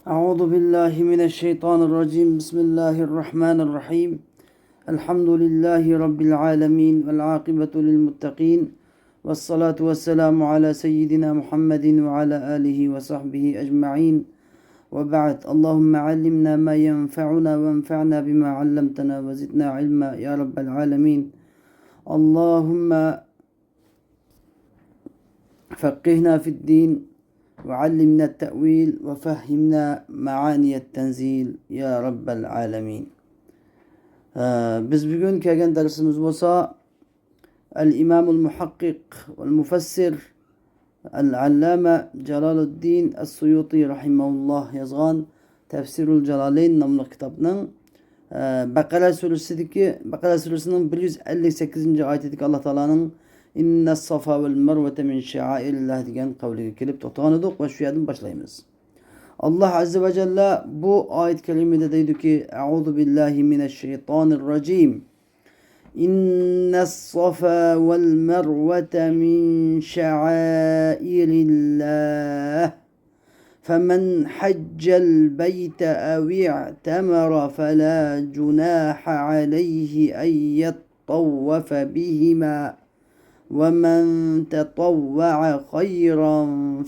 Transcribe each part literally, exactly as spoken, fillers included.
أعوذ بالله من الشيطان الرجيم. بسم الله الرحمن الرحيم. الحمد لله رب العالمين، والعاقبة للمتقين، والصلاة والسلام على سيدنا محمد وعلى آله وصحبه أجمعين. وبعد، اللهم علمنا ما ينفعنا وانفعنا بما علمتنا وزدنا علما يا رب العالمين. اللهم فقهنا في الدين وعلمنا التأويل وفهمنا معاني التنزيل يا رب العالمين. ئە، بىز بۈگۈن كەلگەن دەرسىمىز بولسا، ئەل ئىمامۇل مۇھەققىق ۋەل مۇفەسسىر ئەل ئەللامە جالالۇددىن ئەس سۇيۇتى رەھىمەھۇللاھ يازغان تەفسىرۇل جالالەين ناملىق كىتابنىڭ، ئە، بەقەرە سۈرىسىدىكى، بەقەرە سۈرىسىنىڭ بىر يۈز ئەللىك سەككىزىنچى ئايىتىدىكى ئاللا تائالانىڭ «ئىننەس سافا ۋەل مەرۋەتە مىن شەئائىرىللاھ» دېگەن قەۋلىگە كېلىپ توختىغان ئىدۇق ۋە شۇ يەردىن باشلايمىز. ئاللا ئەززە ۋە جەللە بۇ ئايەت كەرىمىدە دەيدۇكى، «ئەئۇزۇ بىللاھى مىنەش شەيتانىر راجىم. إن الصفا والمروة من شعائر الله، فمن حج البيت أو اعتمر فلا جناح عليه أن يطوف بهما، ومن تطوع خيرا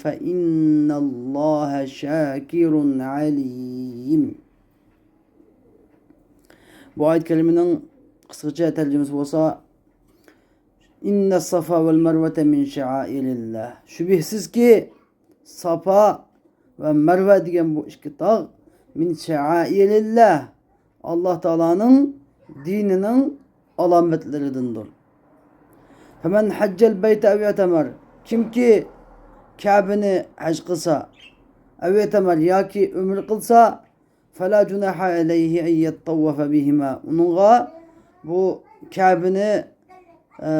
فإن الله شاكر عليم.» بۇ ئايەت كەرىمىنىڭ قىسقىچە تەرجىمىسى بولسا، «إن الصفا والمروة من شعائر الله.» شۈبھىسىزكى، سافا ۋە مەرۋە دېگەن بۇ ئىككى تاغ «من شعائر الله»، ئاللا تائالانىڭ دىنىنىڭ ئالامەتلىرىدىندۇر. «فمن حج البيت أو اعتمر»، كىمكى كەبىنى ھەج قىلسا، «أو اعتمر» ياكى ئۆمرە قىلسا، «فلا جناح عليه أن يطوف بهما»، ئۇنىڭغا بۇ كەبىنى، ئە،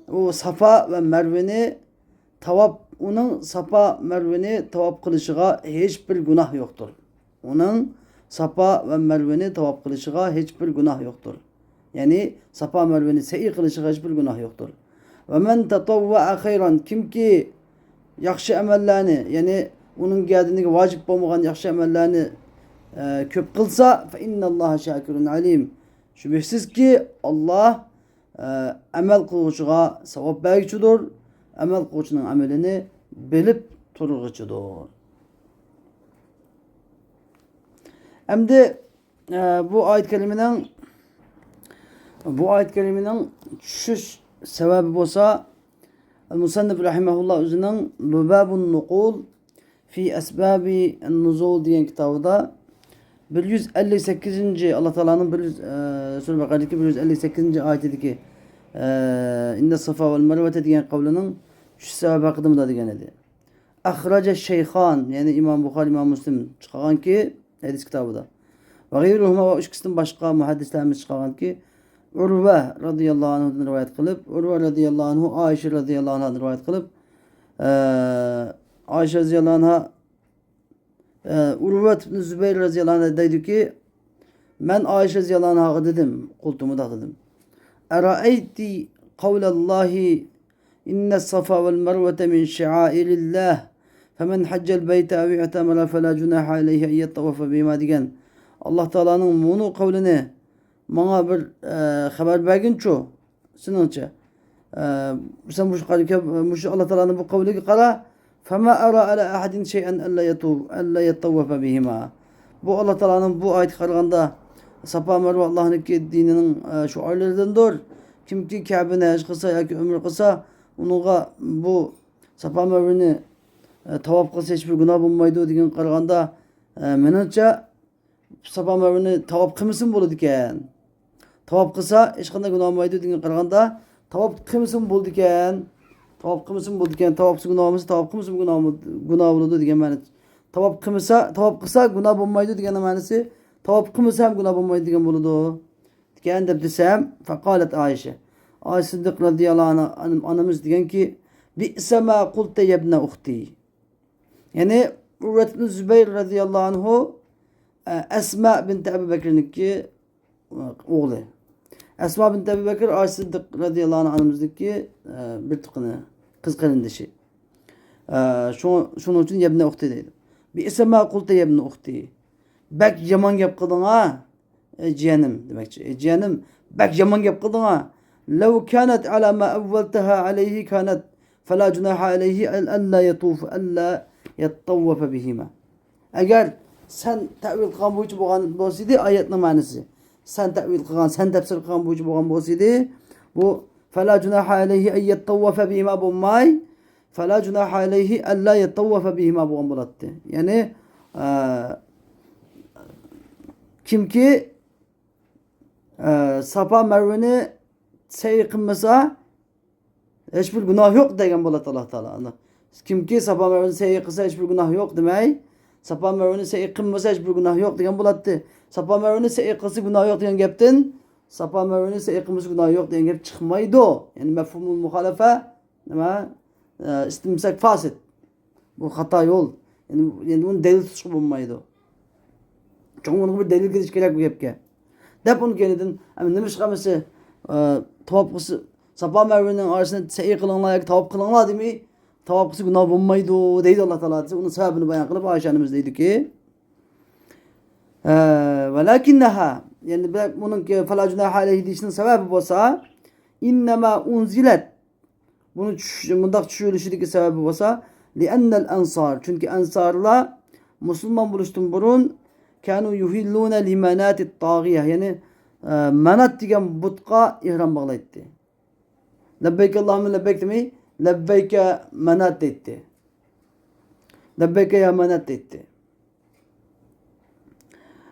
ئۇ سافا ۋە مەرۋىنى تاۋاپ، ئۇنىڭ سافا مەرۋىنى تاۋاپ قىلىشىغا ھېچبىر گۇناھ يوقتۇر. ئۇنىڭ سافا ۋە مەرۋىنى تاۋاپ قىلىشىغا ھېچبىر گۇناھ يوقتۇر. يەنى سافا مەرۋىنى سەئي قىلىشىغا ھېچبىر گۇناھ يوقتۇر. «ومن تطوع خيرا»، كىمكى ياخشى ئەمەللەرنى، يەنى ئۇنىڭ گەدىنىگە ۋاجىپ بولمىغان ياخشى ئەمەللەرنى، ئە، كۆپ قىلسا، «فإن الله شاكر عليم»، شۈبھىسىزكى، ئاللا، ئە، ئەمەل قىلغۇچىغا ساۋاب بەرگۈچىدۇر، ئەمەل قىلغۇچىنىڭ ئەمىلىنى بىلىپ تۇرغۇچىدۇر. ئەمدى، ئە، بۇ ئايەت كەرىمىنىڭ، بۇ ئايەت كەرىمىنىڭ چۈشۈش سەۋەبى بولسا، مۇسەننىپ رەھىمەھۇللا ئۆزىنىڭ لۇبابۇن نۇقۇل فى ئەسبابى نۇزۇل دېگەن كىتابىدا بىر يۈز ئەللىك سەككىزىنچى، ئاللا تائالانىڭ بىر يۈز، ئە، سۈرە بەقەرىدىكى بىر يۈز ئەللىك سەككىزىنچى ئايىتىدىكى، ئە، «إن الصفا والمروة» دېگەن قەۋلىنىڭ چۈشۈش سەۋەبى ھەققىدە مۇنداق دېگەن ئىدى. «أخرج الشيخان»، يەنى ئىمام بۇخارى، ئىمام مۇسلىم چىقارغانكى، ھەدىس كىتابىدا. «وغيرهما»، ۋە ئىككىسىدىن باشقا مۇھەددىسلەر ھەممىسى چىقارغانكى، ئۇرۋە رەزىياللاھۇ ئەنھۇدىن رىۋايەت قىلىپ، ئۇرۋە رەزىياللاھۇ ئەنھۇ ئائىشە رەزىياللاھۇ ئەنھادىن رىۋايەت قىلىپ، ئە، ئائىشە رەزىياللاھۇ ئەنھا، ئە، ئۇرۋە ئىبن زۇبەير رەزىياللاھۇ ئەنھۇ دەيدۇكى، مەن ئائىشە رەزىياللاھۇ ئەنھاغا دېدىم، قۇلتۇ، مۇنداق دېدىم، «أرأيت قول الله إن الصفا والمروة من شعائر الله، فمن حج البيت أو اعتمر فلا جناح عليه أن يطوف بهما» دېگەن ئاللا تائالانىڭ مۇنۇ قەۋلىنى ماڭا بىر، ئە، خەۋەر بەرگىنچۇ، سېنىڭچە. ئە، سەن مۇشۇ قارا-، مۇشۇ ئاللا تائالانىڭ بۇ قەۋلىگە قارا. «فما أرى على أحد شيئا ألا يطو-، ألا يطوف بهما.» بۇ ئاللا تائالانىڭ بۇ ئايىتىگە قارىغاندا، سافا مەرۋە ئاللانىڭكى دىنىنىڭ، ئە، شوئارلىرىدىندۇر. كىمكى كەبىنى ھەج قىلسا ياكى ئۆمرە قىلسا، ئۇنىڭغا بۇ سافا مەرۋىنى، ئە، تاۋاپ قىلسا ھېچبىر گۇناھ بولمايدۇ دېگەنگە قارىغاندا، ئە، مېنىڭچە، سافا مەرۋىنى تاۋاپ قىلمىسىمۇ بولىدىكەن. تاۋاپ قىلسا ھېچقانداق گۇناھ بولمايدۇ دېگەنگە قارىغاندا، تاۋاپ قىلمىسىمۇ بولىدىكەن. تاۋاپ قىلمىسىمۇ بولىدىكەن. تاۋاپ قىلسا گۇناھ بولمىسا، تاۋاپ قىلمىسىمۇ گۇناھ، گۇناھ بولىدۇ دېگەن مەنە. تاۋاپ قىلمىسا، تاۋاپ قىلسا گۇناھ بولمايدۇ دېگەننىڭ مەنىسى، تاۋاپ قىلمىسا ھەم گۇناھ بولمايدۇ دېگەن بولىدۇ. دېگەن دەپ دېسەم، فقالت ئائىشە. ئائىشە سىددىق رەزىياللاھۇ ئەنھا ئانىمىز دېگەنكى، بئس ما قلت يا ابن أختي. يەنى ئۇرۋەت ئىبن زۇبەير رەزىياللاھۇ ئەنھۇ، ئە، ئەسما بىنت ئەبۇ بەكرنىڭكى ئوغلى. ئەسما بىنت ئەبۇ بەكر ئائىشە سىددىق رەزىياللاھۇ ئەنھا ئانىمىزنىڭكى، ئە، بىر تۇغقىنى، قىز قېرىندىشى. ئە، شۇ-، شۇنىڭ ئۈچۈن يەبنە ئۇختى دەيدۇ. بئس ما قلت يا ابن أختي. بەك يامان گەپ قىلدىڭا، ئەي جىيەنىم دېمەكچى. ئەي جىيەنىم، بەك يامان گەپ قىلدىڭا. لو كانت على ما أولتها عليه كانت فلا جناح عليه ألا يطوف، ألا يطوف بهما. ئەگەر سەن تەئۋىل قىلغان بويىچە بولغان بولسىدى، ئايەتنىڭ مەنىسى، سەن تەئۋىل قىلغان، سەن تەپسىر قىلغان بويىچە بولغان بولسىدى، بۇ فلا جناح عليه أن يطوف بهما بولماي، فلا جناح عليه ألا يطوف بهما بولغان بولاتتى. يەنى، ئە، كىمكى، ئە، ساپا مەرۋىنى سەي قىلمىسا، ھېچبىر گۇناھ يوق دېگەن بولاتتى ئاللا تائالا. كىمكى ساپا مەرۋىنى سەي قىلسا، ھېچبىر گۇناھ يوق دېمەي، ساپا مەرۋىنى سەي قىلمىسا، ھېچبىر گۇناھ يوق دېگەن بولاتتى. ساپا مەرۋىنى سەي قىلسا گۇناھ يوق دېگەن گەپتىن، ساپا مەرۋىنى سەي قىلمىسا گۇناھ يوق دېگەن گەپ چىقمايدۇ. يەنى مەفھۇمۇل مۇخالىپە نېمە؟ ئە، ئىستىمساك فاسىد. بۇ خاتا يول. يەنى، يەنى بۇنى دەلىل تۇتۇشقا بولمايدۇ. چوڭ بۇنىڭغا بىر دەلىل كېلىشى كېرەك بۇ گەپكە. دەپ ئۇنىڭ كەينىدىن، ئەمما نېمىشقا ئەمىسە، ئە، تاۋاپ قىلسا، ساپا مەرۋىنىڭ ئارىسىنى سەي قىلىڭلار ياكى تاۋاپ قىلىڭلار دېمەي، تاۋاپ قىلسا گۇناھ بولمايدۇ دەيدۇ ئاللا تائالا دېسە، ئۇنىڭ سەۋەبىنى بايان قىلىپ، ئائىشە ئانىمىز دەيدۇكى، ئە، ولكنها، يەنى بۇنىڭ فلا جناح عليه دېيىشنىڭ سەۋەبى بولسا، إنما أنزلت، بۇنى چۈش-، مۇنداق چۈشۈرۈلۈشىدىكى سەۋەبى بولسا، لأن الأنصار، چۈنكى ئەنسارلار مۇسۇلمان بولۇشتىن بۇرۇن، كانوا يهلون لمنات الطاغية، يەنى، ئە، مانات دېگەن بۇتقا ئېھرام باغلايتتى. لبيك اللهم لبيك دېمەي، لبيك منات دەيتتى. لبيك يا منات دەيتتى.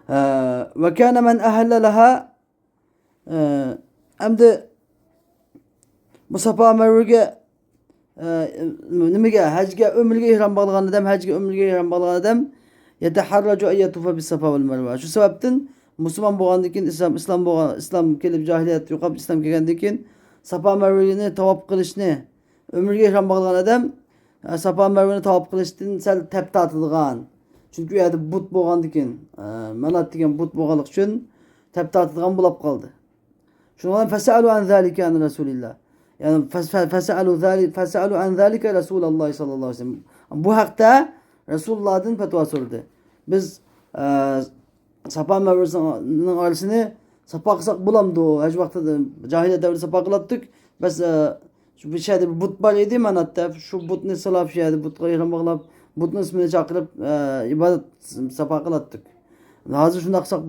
ئە، وكان من أهل لها ئە، ئەمدى بۇ ساپا مەرۋىگە، ئە، نېمىگە، ھەجگە، ئۆمرىگە ئېھرام باغلىغان ئادەم، ھەجگە، ئۆمرىگە ئېھرام باغلىغان ئادەم، يتحرج أن يطوف بالصفا والمروة. شۇ سەۋەبتىن مۇسۇلمان بولغاندىن كېيىن، ئىسلام، ئىسلام بولغان، ئىسلام كېلىپ، جاھىلىيەت يوقاپ، ئىسلام كەلگەندىن كېيىن، ساپا مەرۋىنى تاۋاپ قىلىشنى، ئۆمرىگە ئېھرام باغلىغان ئادەم، ئە، ساپا مەرۋىنى تاۋاپ قىلىشتىن سەل تەپ تارتىدىغان. چۈنكى ئۇ يەردە بۇت بولغاندىكىن، ئە، مانات دېگەن بۇت بولغانلىقى ئۈچۈن تەپ تارتىدىغان بولۇپ قالدى. شۇنىڭ بىلەن فسألوا عن ذلك عن رسول الله. يەنى فس-، فسألوا ذلك، فسألوا عن ذلك رسول الله صلى الله عليه وسلم. بۇ ھەقتە رەسۇلۇللاھدىن پەتىۋا سورىدى. بىز، ئە، ساپا مەرۋىنىڭ ئارىسىنى ساپا قىلساق بولامدۇ؟ ھەج ۋاقتىدا، جاھىلىيەت دەۋرىدە ساپا قىلاتتۇق. بەس، ئە، شۇ بىر شەھەردە بىر بۇت بار ئىدى، ماناتتا. شۇ بۇتنى سىلاپ، شۇ يەردە بۇتقا ئېھرام باغلاپ، بۇتنىڭ ئىسمىنى چاقىرىپ، ئە، ئىبادەت ساپا قىلاتتۇق. ھازىر شۇنداق قىلساق،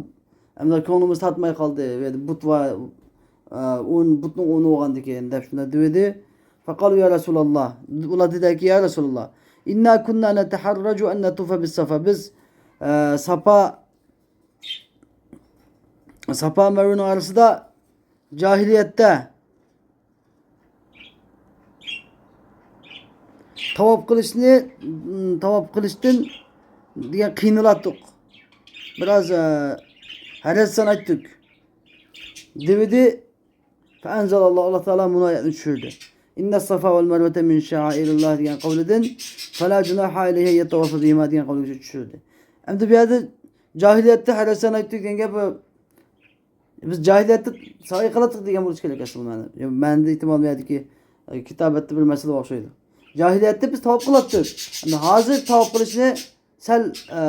ئەمدى كۆڭلىمىز تارتماي قالدى. بۇ يەردە بۇت بار، ئە، ئورۇن، بۇتنىڭ ئورنى بولغاندىكىن، دەپ شۇنداق دېۋىدى. فقالوا يا رسول الله. ئۇلار دېدىكى، يا رسول الله، إنا كنا نتحرج أن نطوف بالصفا. بىز، ئە، ساپا ساپا مەرۋىنىڭ ئارىسىدا جاھىلىيەتتە تاۋاپ قىلىشنى، تاۋاپ قىلىشتىن دېگەن قىينىلاتتۇق. بىراز، ئە، ھەرەس سانايتتۇق. دېۋىدى، فأنزل الله، ئاللا تائالا مۇنۇ ئايەتنى چۈشۈردى. إن الصفا والمروة من شعائر الله دېگەن قەۋلىدىن، فلا جناح عليه أن يطوف بهما دېگەن قەۋلىگە چۈشۈردى. ئەمدى بۇ يەردە جاھىلىيەتتە ھەرەس سانايتتۇق دېگەن گەپ، بىز جاھىلىيەتتە سەي قىلاتتۇق دېگەن بولۇشى كېرەك ئەسلى مەنە. مەنىدە ئېھتىمال بۇ يەردىكى، ئە، كىتابەتتە بىر مەسىلە ئوخشايدۇ. جاھىلىيەتتە بىز تاۋاپ قىلاتتۇق. ئەمدى ھازىر تاۋاپ قىلىشنى سەل، ئە،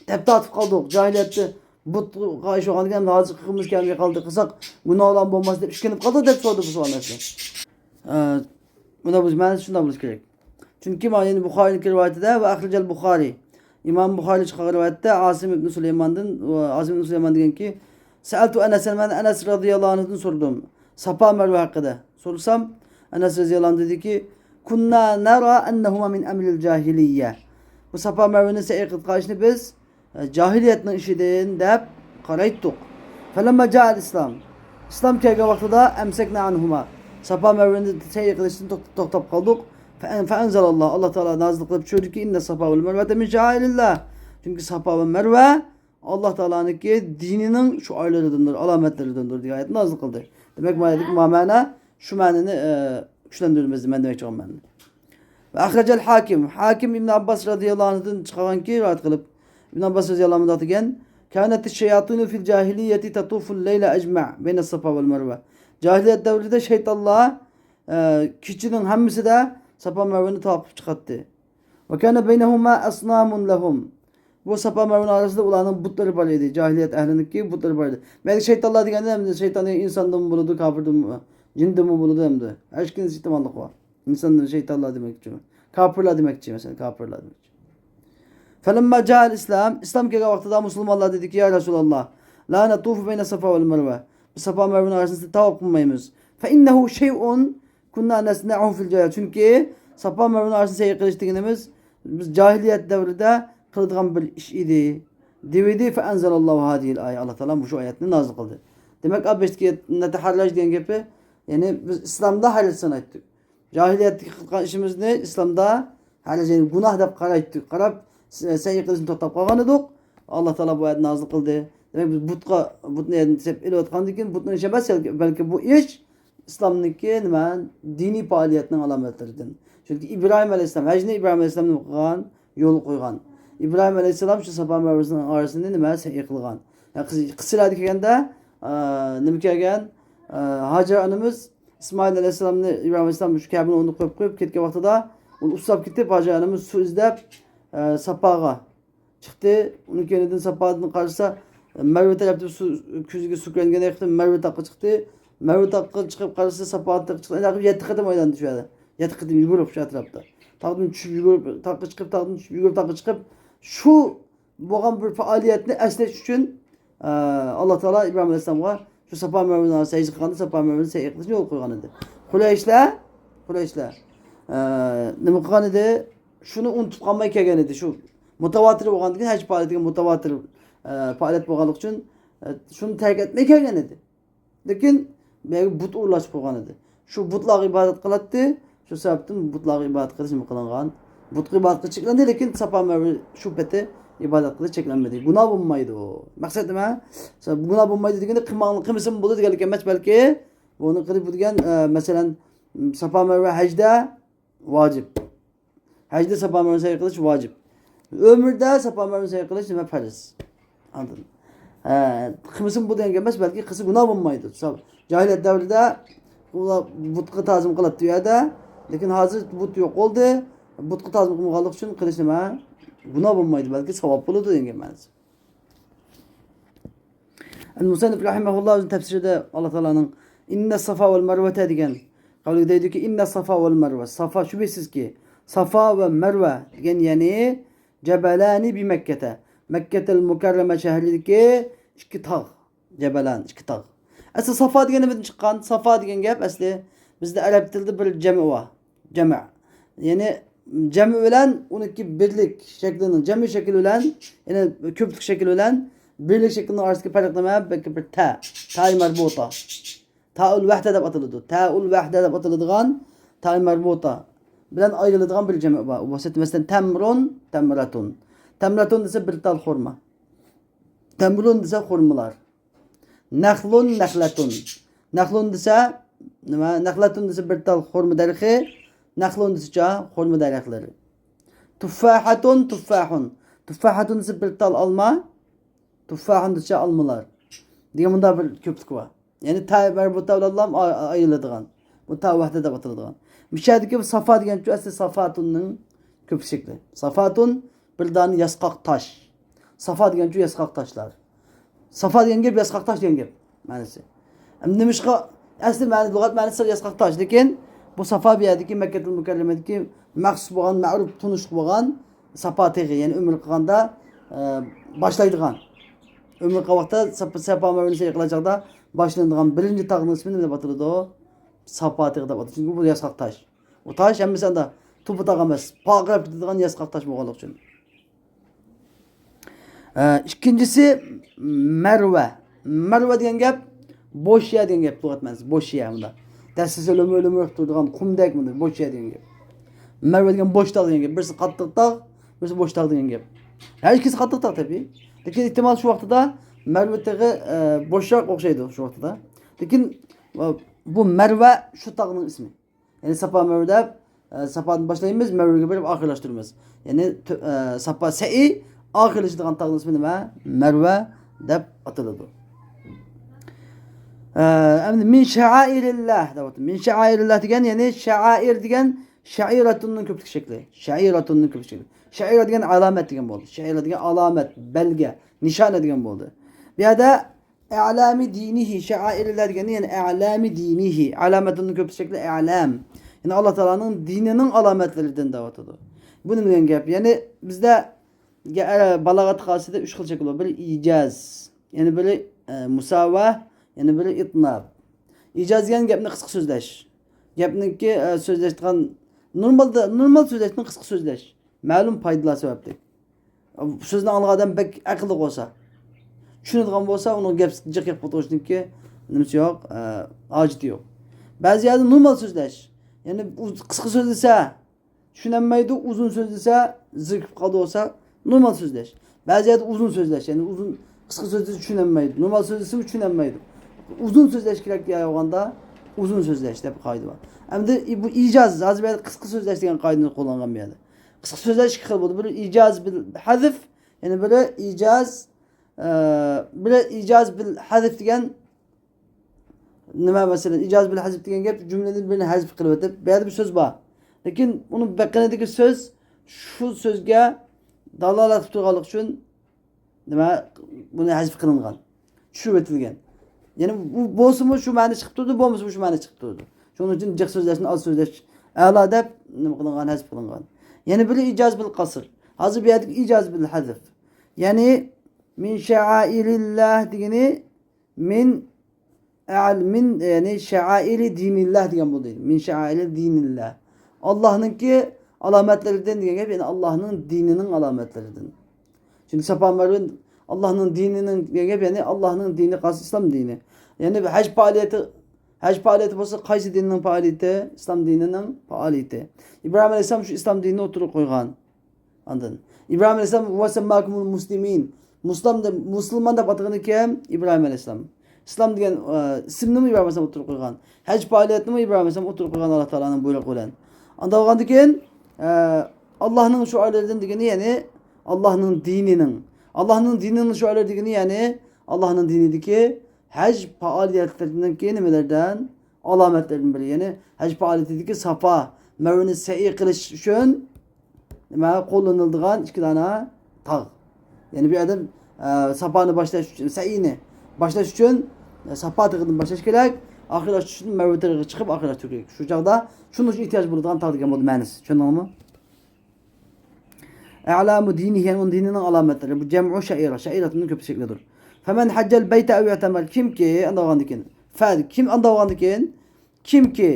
تەپ تارتىپ قالدۇق. جاھىلىيەتتە بۇتقا ئىش بولغاندىكىن، ھازىر قىلغىمىز كەلمەي قالدى، قىلساق گۇناھلارمۇ بولماس دەپ ئىشكىنىپ قالدۇق دەپ سورىدى بۇ سوئالنى ئەسلى. ئە، مۇنداق بولسا، مەنىسى شۇنداق بولۇشى كېرەك. چۈنكى مانا يەنە بۇخارىنىڭكى رىۋايىتىدە، ۋە ئەخرەجەل بۇخارى. ئىمام بۇخارى چىقارغان رىۋايەتتە ئاسىم ئىبن سۇلەيماندىن، ئاسىم ئىبن سۇلەيمان دېگەنكى، سەئەلتۇ ئەنەسەن، مەن ئەنەس رەزىياللاھۇ ئەنھۇدىن سورىدىم. ساپا مەرۋە ھەققىدە. سورىسام، ئەنەس رەزىياللاھۇ ئەنھۇ دېدىكى، كۇننا نەرا ئەننەھۇما مىن ئەمرىل جاھىلىيە. بۇ ساپا مەرۋىنى سەي قىلىدىغان ئىشنى بىز، ئە، جاھىلىيەتنىڭ ئىشىدىن دەپ قارايتتۇق. فەلەمما جائەل ئىسلام. ئىسلام كەلگەن ۋاقتىدا ئەمسەكنا ئەنھۇما. ساپا مەرۋىنى سەي قىلىشتىن توخ-، توختاپ قالدۇق. فەئەن-، فەئەنزەلاللاھ. ئاللا تائالا نازىل قىلىپ چۈشۈردىكى، ئىننەس سافا ۋەل مەرۋەتە مىن شائائىرىللاھ. چۈنكى ساپا ۋە مەرۋە ئاللا تائالانىڭكى دىنىنىڭ شوئارلىرىدىندۇر، ئالامەتلىرىدىندۇر دېگەن ئايەتنى نازىل قىلدى. دېمەك، ما يەردىكى ما مەنە شۇ مەنىنى، ئە، كۈچلەندۈرىمىز دېمەن دېمەكچى بولغان مەنىدە. ۋە ئەخرەجەل ھاكىم. ھاكىم ئىبن ئابباس رەزىياللاھۇ ئەنھۇدىن چىقارغانكى، رىۋايەت قىلىپ، ئىبن ئابباس رەزىياللاھۇ ئەنھۇ مۇنداق دېگەن، كانەتىش شەياتىنۇ فىل جاھىلىيەتى تەتۇفۇل لەيلە ئەجمەئ بەينەس سافا ۋەل مەرۋە. جاھىلىيەت دەۋرىدە شەيتانلار، ئە، كېچىنىڭ ھەممىسىدە ساپا مەرۋىنى تاۋاپ قىلىپ چىقاتتى. وكان بينهما أصنام لهم. بۇ ساپا مەرۋىنىڭ ئارىسىدا ئۇلارنىڭ بۇتلىرى بار ئىدى. جاھىلىيەت ئەھلىنىڭكى بۇتلىرى بار ئىدى. مەيلى شەيتانلار دېگەندە، ئەمدى شەيتان دېگەن ئىنساندىنمۇ بولىدۇ، كاپىردىنمۇ، جىندىنمۇ بولىدۇ ئەمدى. ھەر ئىككىنىسى ئېھتىماللىق بار. ئىنساندىن شەيتانلار دېمەكچى. كاپىرلار دېمەكچى، مەسىلەن، كاپىرلار دېمەكچى. فلما جاء الإسلام، ئىسلام كەلگەن ۋاقتىدا مۇسۇلمانلار دېدىكى، يا رەسۇلاللا، لا نطوف بين الصفا والمروة. بىز ساپا مەرۋىنىڭ ئارىسىنى تاۋاپ قىلمايمىز. فإنه شيء كنا نصنعه في الجاهلية. چۈنكى ساپا مەرۋىنىڭ ئارىسىنى سەي قىلىش دېگىنىمىز بىز جاھىلىيەت دەۋرىدە قىلىدىغان بىر ئىش ئىدى، دېۋىدى. فأنزل الله هذه الآية. ئاللا تائالا مۇشۇ ئايەتنى نازىل قىلدى. دېمەك، ئا بېشتىكى نتحرج دېگەن گېپى، يەنى بىز ئىسلامدا ھەرەج سانايتتۇق. جاھىلىيەتتىكى قىلغان ئىشىمىزنى ئىسلامدا ھەرەج، يەنى گۇناھ دەپ قارايتتۇق. قاراپ، سەي قىلىشنى توختاپ قالغان ئىدۇق. ئاللا تائالا بۇ ئايەتنى نازىل قىلدى. دېمەك، بىز بۇتقا، بۇتنى دەپ ئېلىۋاتقاندىن كېيىن، بۇتنىڭ ئىشى ئەمەس، بەلكى بۇ ئىش ئىسلامنىڭكى نېمە؟ دىنىي پائالىيەتنىڭ ئالامەتلىرىدىن. چۈنكى ئىبراھىم ئەلەيھىسسالام، ھەجنى ئىبراھىم ئەلەيھىسسالام نېمە قىلغان؟ يولغا قويغان. ئىبراھىم ئەلەيھىسسالام شۇ ساپا مەرۋىسىنىڭ ئارىسىنى نېمە؟ سەي قىلغان. يا قىس-، قىسسىلاردا كەلگەندە، ئا، نېمە كەلگەن؟ ئا، ھاجەر ئانىمىز ئىسمائىل ئەلەيھىسسالامنى، ئىبراھىم ئەلەيھىسسالام شۇ كەبىنىڭ ئورنىدا قويۇپ، قويۇپ كەتكەن ۋاقتىدا، ئۇنى ئۇسساپ كېتىپ، ھاجەر ئانىمىز سۇ ئىزدەپ، ئا، ساپاغا چىقتى. ئۇنىڭ كەينىدىن ساپادىن قارىسا، مەرۋە تەرەپتە سۇ، كۆزىگە سۇ كۆرۈنگەندەك قىلىپ مەرۋە تاغقا چىقتى. مەرۋە تاغقا چىقىپ قارىسا، ساپا تاغقا چىقتى. ئۇنداق قىلىپ يەتتە قېتىم ئايلاندى شۇ يەردە. يەتتە قېتىم يۈگۈرۈپ شۇ ئەتراپتا. تاغدىن چۈشۈپ يۈگۈرۈپ تاغقا چىقىپ، تاغدىن چۈشۈپ يۈگۈرۈپ تاغقا چىقىپ، شۇ بولغان بىر پائالىيەتنى ئەسلەش ئۈچۈن، ئە، ئاللا تائالا ئىبراھىم ئەلەيھىسسالامغا شۇ ساپا مەرۋىنى سەي قىلغاندا، ساپا مەرۋىنى سەي قىلىشنى يولغا قويغان ئىدى. قۇرەيشلەر، قۇرەيشلەر، ئە، نېمە قىلغان ئىدى؟ شۇنى ئۇنتۇپ قالماي كەلگەن ئىدى. شۇ مۇتەۋاتىر بولغاندىكىن، ھەج پائالىيىتىگە مۇتەۋاتىر، ئە، پائالىيەت بولغانلىقى ئۈچۈن، ئە، شۇنى تەرك ئەتمەي كەلگەن ئىدى. لېكىن بۇ يەرگە بۇت ئورۇنلاشتۇرۇپ قويغان ئىدى. شۇ بۇتلارغا ئىبادەت قىلاتتى. شۇ سەۋەبتىن بۇتلارغا ئىبادەت قىلىش نېمە قىلىنغان؟ بۇتقا ئىبادەت قىلىش چەكلەندى، لېكىن ساپا مەرۋە شۇ پېتى ئىبادەت قىلىش چەكلەنمىدى. گۇناھ بولمايدۇ. مەقسەت نېمە؟ گۇناھ بولمايدۇ دېگەندە قىلماڭ-، قىلمىسىمۇ بولىدۇ دېگەنلىك ئەمەس، بەلكى بۇنى قىلىپ دېگەن، ئە، مەسىلەن، ساپا مەرۋە ھەجدە ۋاجىپ. ھەجدە ساپا مەرۋىنى سەي قىلىش ۋاجىپ. ئۆمرىدە ساپا مەرۋىنى سەي قىلىش نېمە؟ پەرز. ئاندىن، ھە، قىلمىسىمۇ بۇ دېگەن گەپ ئەمەس، بەلكى قىلسا گۇناھ بولمايدۇ. سا-، جاھىلىيەت دەۋرىدە ئۇلار بۇتقا تازىم قىلاتتى ئۇ يەردە. لېكىن ھازىر بۇت يوق بولدى. بۇتقا تازىم قىلمىغانلىقى ئۈچۈن قىلىش نېمە؟ گۇناھ بولمايدۇ، بەلكى ساۋاب بولىدۇ دېگەن گەپ مەنىسى. مۇسەننىپ رەھىمەھۇللا ئۆزىنىڭ تەپسىرىدە ئاللا تائالانىڭ «ئىننەس سافا ۋەل مەرۋەتە» دېگەن قەۋلىگە دەيدۇكى، «ئىننەس سافا ۋەل مەرۋە»، سافا، شۈبھىسىزكى، سافا ۋە مەرۋە دېگەن، يەنى «جەبەلانى بىمەككەتە»، مەككەتەل مۇكەررەمە شەھىرىدىكى ئىككى تاغ، جەبەلان، ئىككى تاغ. ئەسلى سافا دېگەن نېمىدىن چىققان؟ سافا دېگەن گەپ ئەسلى بىزدە ئەرەب تىلىدا بىر جەمئى بار. جەمە. يەنى جەمئى بىلەن ئۇنىڭكى بىرلىك شەكلىنىڭ، جەمئى شەكلى بىلەن، يەنى كۆپلۈك شەكلى بىلەن بىرلىك شەكلىنىڭ ئارىسىدىكى پەرق نېمە؟ بەلكى بىر تە، تائى مەربۇتا. تائۇل ۋەھدە دەپ ئاتىلىدۇ. تائۇل ۋەھدە دەپ ئاتىلىدىغان تائى مەربۇتا بىلەن ئايرىلىدىغان بىر جەمئى بار. ئۇ بولسا، مەسىلەن، تەمرۇن، تەمرەتۇن. تەمرەتۇن دېسە بىر تال خورما. تەمرۇن دېسە خورمىلار. نەخلۇن، نەخلەتۇن. نەخلۇن دېسە نېمە؟ نەخلەتۇن دېسە بىر تال خورما دەرىخى. نەخلۇن دېسىچە خورما دەرەخلىرى. تۇففاھەتۇن، تۇففاھۇن. تۇففاھەتۇن دېسە بىر تال ئالما. تۇففاھۇن دېسىچە ئالمىلار. دېگەن مۇنداق بىر كۆپلۈك بار. يەنى تائى مەربۇتا بىلەن لام ئا-، ئا-، ئايرىلىدىغان. بۇ تائۇل ۋەھدە دەپ ئاتىلىدىغان. مىشەدىكى بۇ سافا دېگەنچۇ ئەسلى سافاتۇننىڭ كۆپلۈك شەكلى. سافاتۇن بىر دانە ياسقاق تاش. سافا دېگەنچۇ ياسقاق تاشلار. سافا دېگەن گەپ ياسقاق تاش دېگەن گەپ مەنىسى. ئەمدى نېمىشقا ئەسلى مەنە، لۇغەت مەنىسى ياسقاق تاش، لېكىن بۇ سافا بۇ يەردىكى مەككەتۇل مۇكەررەمەدىكى مەخسۇس بولغان، مەرۇپ، تونۇشلۇق بولغان ساپا تېغى، يەنى ئۆمرە قىلغاندا، ئە، باشلايدىغان. ئۆمرە قىلغان ۋاقىتتا ساپا، ساپا مەرۋىنى سەي قىلغان چاغدا باشلىنىدىغان بىرىنچى تاغنىڭ ئىسمى نېمە دەپ ئاتىلىدۇ؟ ساپا تېغى دەپ ئاتىلىدۇ. چۈنكى بۇ ياسقاق تاش. ئۇ تاش ھەممىسى ئەمدى توپا تاغ ئەمەس، پارقىراپ كېتىدىغان ياسقاق تاش بولغانلىقى ئۈچۈن. ئە، ئىككىنچىسى مەرۋە. مەرۋە دېگەن گەپ بوش يەر دېگەن گەپ، لۇغەت مەنىسى بوش يەر، مۇنداق دەسسىسە لۆمۈر-لۆمۈر تۇرىدىغان قۇمدەك، مۇنداق بوش يەر دېگەن گەپ. مەرۋە دېگەن بوش تاغ دېگەن گەپ. بىرسى قاتتىق تاغ، بىرسى بوش تاغ دېگەن گەپ. ھەر ئىككىسى قاتتىق تاغ تەبىئىي. لېكىن ئېھتىمال شۇ ۋاقتىدا مەرۋە تېغى، ئە، بوشراق ئوخشايدۇ شۇ ۋاقتىدا. لېكىن، ئە، بۇ مەرۋە شۇ تاغنىڭ ئىسمى. يەنى ساپا مەرۋە دەپ، ئە، ساپادىن باشلايمىز، مەرۋىگە بېرىپ ئاخىرلاشتۇرىمىز. يەنى تۆ-، ئە، ساپا سەئى ئاخىرلىشىدىغان تاغنىڭ ئىسمى نېمە؟ مەرۋە دەپ ئاتىلىدۇ. ئە، ئەمدى مىن شەئائىرىللا دەپ ئاتىلىدۇ. مىن شەئائىرىللا دېگەن، يەنى شەئائىر دېگەن شەئىرەتۇننىڭ كۆپلۈك شەكلى. شەئىرەتۇننىڭ كۆپلۈك شەكلى. شەئىرە دېگەن ئالامەت دېگەن بولدى. شەئىرە دېگەن ئالامەت، بەلگە، نىشانە دېگەن بولدى. بۇ يەردە ئەلامى دىنىھى، شەئائىرىللە دېگەننى، يەنى ئەلامى دىنىھى، ئالامەتۇننىڭ كۆپلۈك شەكلى ئەلام. يەنى ئاللا تائالانىڭ دىنىنىڭ ئالامەتلىرىدىن دەۋاتىدۇ. بۇ نېمە دېگەن گەپ؟ يەنى بىزدە گە-، بالاغەت قائىدىسىدە ئۈچ خىل شەكىل بار. بىرى ئىجاز، يەنە بىرى، ئە، مۇساۋا، يەنە بىرى ئىتناب. ئىجاز دېگەن گەپنى قىسقا سۆزلەش. گەپنىڭكى، ئە، سۆزلەشتىغان نورمالدا، نورمال سۆزلەشتىن قىسقا سۆزلەش. مەلۇم پايدىلار سەۋەبلىك. سۆزنى ئاڭلىغان ئادەم بەك ئەقىللىق بولسا، چۈشىنىدىغان بولسا، ئۇنىڭ گەپ جىق گەپ قىلىۋېتىشنىڭكى نېمىسى يوق، ئە، ھاجىتى يوق. بەزى يەردە نورمال سۆزلەش. يەنى ئۇ قىسقا سۆزلىسە، چۈشىنەلمەيدۇ، ئۇزۇن سۆزلىسە، زېرىكىپ قالىدۇ بولسا، نورمال سۆزلەش. بەزى يەردە ئۇزۇن سۆزلەش، يەنى ئۇزۇن، قىسقا سۆزلىسە چۈشىنەلمەيدۇ. نورمال سۆزلىسىمۇ چۈشىنەلمەيدۇ. ئۇزۇن سۆزلەش كېرەك دېگەندە ئۇزۇن سۆزلەش دەپ قائىدە بار. ئەمدى بۇ ئىجاز، ھازىر بۇ يەردە قىسقا سۆزلەش دېگەن قائىدىنى قوللانغان بۇ يەردە. قىسقا سۆزلەش ئىككى خىل بولىدۇ. بىرى ئىجاز بىل ھەزف، يەنە بىرى ئىجاز، ئە، بىرى ئىجاز بىل ھەزف دېگەن نېمە، مەسىلەن، ئىجاز بىل ھەزف دېگەن گەپ جۈملىدىن بىرنى ھەزف قىلىۋېتىپ، بۇ يەردە بىر سۆز بار. لېكىن ئۇنىڭ بېقىنىدىكى سۆز شۇ سۆزگە دالالەت قىلىپ تۇرغانلىقى ئۈچۈن نېمە، بۇنى ھەزف قىلىنغان، چۈشۈرۈۋېتىلگەن. يەنى بۇ بولسىمۇ شۇ مەنە چىقىپ تۇرىدۇ، بولمىسىمۇ شۇ مەنە چىقىپ تۇرىدۇ. شۇنىڭ ئۈچۈن جىق سۆزلەشتىن ئاز سۆزلەش ئەلا دەپ نېمە قىلىنغان، ھەزف قىلىنغان. يەنە بىرى ئىجاز بىل قەسر. ھازىر بۇ يەردىكى ئىجاز بىل ھەزف. يەنى مىن شەئائىرىللا دېگىنى مىن ئەل-، مىن، يەنى شەئائىرى دىنىللا دېگەن بولدى. مىن شەئائىرى دىنىللا. ئاللاھنىڭكى ئالامەتلىرىدىن دېگەن گەپ، يەنى ئاللاھنىڭ دىنىنىڭ ئالامەتلىرىدىن. چۈنكى ساپا مەرۋە ئاللاھنىڭ دىنىنىڭ دېگەن گەپ، يەنى ئاللاھنىڭ دىنى قايسى؟ ئىسلام دىنى. يەنى ھەج پائالىيىتى، ھەج پائالىيىتى بولسا قايسى دىننىڭ پائالىيىتى؟ ئىسلام دىنىنىڭ پائالىيىتى. ئىبراھىم ئەلەيھىسسالام شۇ ئىسلام دىنىنى ئوتتۇرىغا قويغان. ئاندىن ئىبراھىم ئەلەيھىسسالام ۋە سەمماكۇمۇل مۇسلىمىن. مۇسلىم دەپ، مۇسۇلمان دەپ ئاتىغىنى كىم؟ ئىبراھىم ئەلەيھىسسالام. ئىسلام دېگەن، ئە، ئىسىمنىمۇ ئىبراھىم ئەلەيھىسسالام ئوتتۇرىغا قويغان. ھەج پائالىيەتنىمۇ ئىبراھىم ئەلەيھىسسالام ئوتتۇرىغا قويغان ئاللا تائالانىڭ بۇيرۇقى بىلەن. ئانداق بولغاندىن كېيىن، ئە، ئاللاھنىڭ شوئارلىرىدىن دېگىنى، يەنى ئاللاھنىڭ دىنىنىڭ. ئاللاھنىڭ دىنىنىڭ شوئارلىرى دېگىنى، يەنى ئاللاھنىڭ دىنىدىكى ھەج پائالىيەتلىرىنىڭكى نېمىلەردىن؟ ئالامەتلەردىن بىرى، يەنى ھەج پائالىيىتىدىكى ساپا مەرۋىنى سەئي قىلىش ئۈچۈن نېمە قوللىنىلىدىغان ئىككى دانە تاغ. يەنى بۇ ئادەم، ئە، ساپانى باشلاش ئۈچۈن، سەئينى باشلاش ئۈچۈن، ئە، ساپا تېغىدىن باشلاش كېرەك، ئاخىرلاشتۇرۇش ئۈچۈن مەرۋە تېغىغا چىقىپ ئاخىرلاشتۇرۇش كېرەك. شۇ چاغدا شۇنىڭ ئۈچۈن ئېھتىياج بولىدىغان تاغ دېگەن بولدى مەنىسى. چۈشەندىڭىزمۇ؟ ئەلامۇ دىنىھى، يەنى ئۇنىڭ دىنىنىڭ ئالامەتلىرى. بۇ جەمئۇ شەئىرە، شەئىرەتنىڭ كۆپلۈك شەكلىدۇر. فەمەن ھەججەل بەيتە ئەۋ ئىئتەمەر، كىمكى، ئانداق بولغاندىن كېيىن، فە، كىم ئانداق بولغاندىن كېيىن، كىمكى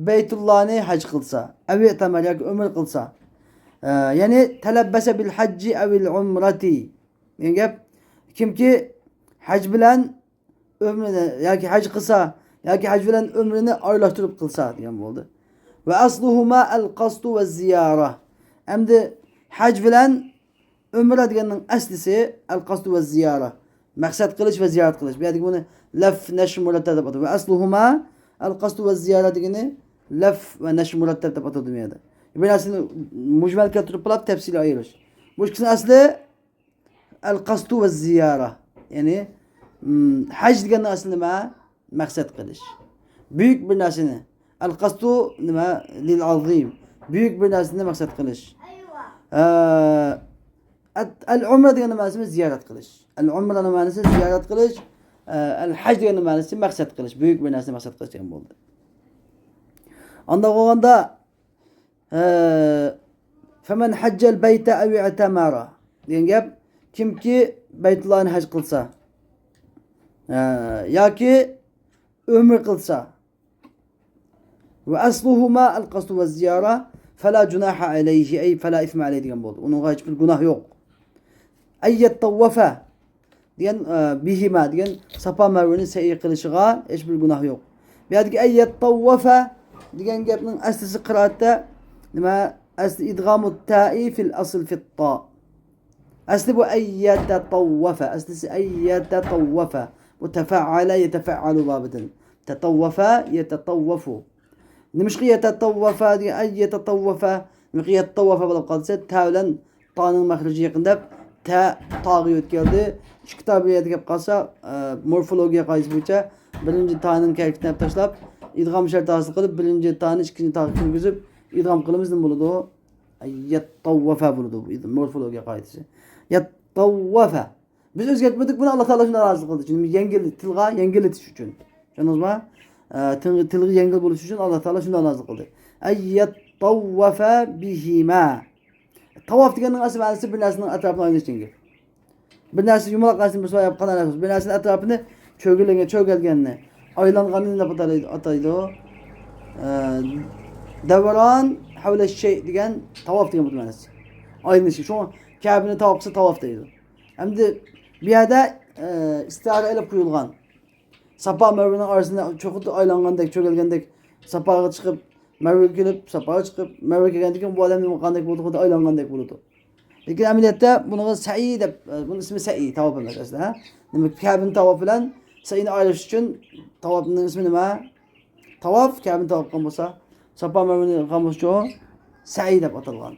بەيتۇللانى ھەج قىلسا، ئەۋ ئىئتەمەر ياكى ئۆمرە قىلسا، ئە، يەنى تەلەببەسە بىل ھەججى ئەۋىل ئۇمرەتى دېگەن گەپ، كىمكى ھەج بىلەن ئۆمرىنى ياكى ھەج قىلسا ياكى ھەج بىلەن ئۆمرىنى ئارىلاشتۇرۇپ قىلسا دېگەن بولدى. ۋە ئەسلۇھۇما ئەل قەستۇ ۋە زىيارە. ئەمدى ھەج بىلەن ئۆمرە دېگەننىڭ ئەسلىسى ئەل قەستۇ ۋە زىيارە. مەقسەت قىلىش ۋە زىيارەت قىلىش. بۇ يەردىكى بۇنى لەف نەشر مۇرەتتەب دەپ ئاتىدۇ. ۋە ئەسلۇھۇما ئەل قەستۇ ۋە زىيارە دېگىنى لەف ۋە نەشر مۇرەتتەب دەپ ئاتىدۇ بۇ يەردە. بىر نەرسىنى مۇجمەل كەلتۈرۈپ قىلاپ تەپسىلىي ئايرىش. بۇ ئىككىسىنىڭ ئەسلى ئەل قەستۇ ۋە زىيارە. يەنى، م، ھەج دېگەننىڭ ئەسلى نېمە؟ مەقسەت قىلىش. بۈيۈك بىر نەرسىنى. ئەل قەستۇ نېمە؟ لىل ئەزىم. بۈيۈك بىر نەرسىنى مەقسەت قىلىش. ئە، ئەت-، ئەل ئۇمرە دېگەننىڭ مەنىسى زىيارەت قىلىش. ئەل ئۇمرەنىڭ مەنىسى زىيارەت قىلىش. ئە، ئەل ھەج دېگەننىڭ مەنىسى مەقسەت قىلىش. بۈيۈك بىر نەرسىنى مەقسەت قىلىش دېگەن بولدى. ئانداق بولغاندا، ئە، فەمەن ھەججەل بەيتە ئەۋ ئىئتەمەرە دېگەن گەپ، كىمكى بەيتۇللانى ھەج قىلسا، ئە، ياكى ئۆمرە قىلسا، ۋە ئەسلۇھۇما ئەل قەستۇ ۋە زىيارە، فەلا جۇناھە ئەلەيھى، ئەي فەلا ئىسمە ئەلەيھى دېگەن بولدى. ئۇنىڭغا ھېچبىر گۇناھ يوق. ئەن يەتتەۋۋەفە دېگەن، ئە، بىھىما دېگەن ساپا مەرۋىنى سەئي قىلىشىغا ھېچبىر گۇناھ يوق. بۇ يەردىكى ئەن يەتتەۋۋەفە دېگەن گەپنىڭ ئەسلىسى قىرائەتتە نېمە؟ ئەسلى ئىدغامۇ تەئى فىل ئەسل فىت تا. ئەسلى بۇ ئەن يەتەتەۋۋەفە. ئەسلىسى ئەن يەتەتەۋۋەفە. بۇ تەفەئەلە يەتەفەئەلۇ بابىدىن. تەتەۋۋەفە يەتەتەۋۋەفۇ. نېمىشقا يەتەتەۋۋەفە دېگەن، ئەي يەتەتەۋۋەفە، نېمىشقا يەتتەۋۋەفە بولۇپ قالدى دېسە، تە بىلەن تانىڭ مەخرىجى يېقىن دەپ، تە تاغا يۆتكەلدى. ئىككى تا بىر يەردە گەپ قالسا، ئە، مورفولوگىيە قائىدىسى بويىچە بىرىنچى تانىڭ ھەرىكىتىنى ئېلىپ تاشلاپ، ئىدغام شەرتى ھاسىل قىلىپ، بىرىنچى تانى ئىككىنچى تاغا كىرگۈزۈپ، ئىدغام قىلىمىز، نېمە بولىدۇ؟ يەتتەۋۋەفە بولىدۇ. بۇ مورفولوگىيە قائىدىسى. يەتتەۋۋەفە. بىز ئۆزگەرتمىدۇك بۇنى، ئاللا تائالا شۇنداق رازى قىلدى. چۈنكى يەڭگىل، تىلغا يەڭگىللىتىش ئۈچۈن. چۈشەندىڭىزمۇ؟ ئە، تىل-، تىلغا يەڭگىل بولۇش ئۈچۈن ئاللا تائالا شۇنداق نازىل قىلدى. ئەن يەتتەۋۋەفە بىھىما. تاۋاف دېگەننىڭ ئەسلى مەنىسى بىر نەرسىنىڭ ئەتراپىنى ئايلىنىش دېگەن گەپ. بىر نەرسە يۇمىلاق نەرسىنى بىر سۆيۈپ قانا نەرسە، بىر نەرسىنىڭ ئەتراپىنى چۆگىلىگەن، چۆگەلگەننى، ئايلانغاننى نېمە دەپ ئاتايدۇ؟ ئە، دەۋران ھەۋلە شەي دېگەن تاۋاپ دېگەن بۇ مەنىسى. ئايلىنىشى. شۇڭا كەبىنى تاۋاپ قىلسا تاۋاپ دەيدۇ. ئەمدى بۇ يەردە، ئە، ئىستىئارە ئېلىپ قويۇلغان. ساپا مەرۋىنىڭ ئارىسىنى چوقۇدا ئايلانغاندەك، چۆگەلگەندەك، ساپاغا چىقىپ، مەرۋىگە كېلىپ، ساپاغا چىقىپ، مەرۋىگە كەلگەندىن كېيىن بۇ ئادەم نېمە قىلغاندەك بولىدۇ، خۇددى ئايلانغاندەك بولىدۇ. لېكىن ئەمەلىيەتتە بۇنىڭغا سەئى دەپ، بۇنىڭ ئىسمى سەئى، تاۋاپ ئەمەس ئەسلى، ھە؟ نېمە، كەبىنى تاۋاپ بىلەن سەئىنى ئايرىش ئۈچۈن تاۋاپنىڭ ئىسمى نېمە؟ تاۋاپ، كەبىنى تاۋاپ قىلغان بولسا، ساپا مەرۋىنى قىلغان بولسىچۇ، سەئى دەپ ئاتالغان.